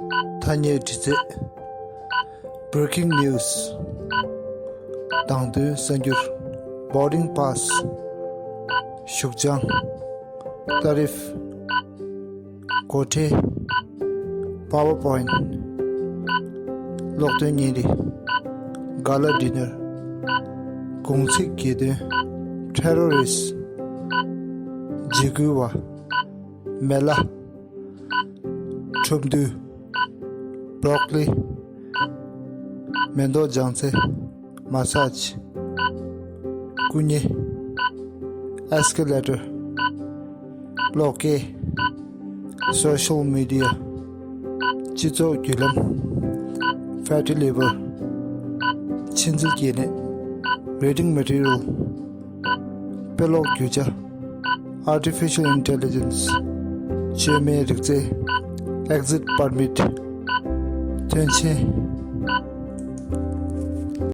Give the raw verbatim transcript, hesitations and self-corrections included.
ཐ་སྙད་འབྲི་རྩལ། Breaking news. དང་དོན་གསར་འགྱུར། Boarding pass. བཞུགས་ཆང་། Tariff. སྒོ་ཁྲལ། PowerPoint. གློག་འདོན་བརྙན་རིས། Gala dinner. དགུང་ཚིགས་གྱེར་འདོན། Terrorist. འཇིགས་སྐུལ་བ། མེ་ལ། ཁྲོམ་འདུས། Broccoli. མེ་ཏོག་ལྗང་རྩེ། Massage. སྐུ་ཉེ། Escalator. གློག་སྐས། Social media. སྤྱི་ཚོགས་བརྒྱུད་ལམ། Fatty liver. མཆིན་རྩི་སྐྱེ་ནད། Reading material. དཔེ་ཀློག་རྒྱུ་ཆ། Artificial intelligence. བཅོས་མའི་རིག་རྩལ། Exit permit. ཐོན་ཆེན།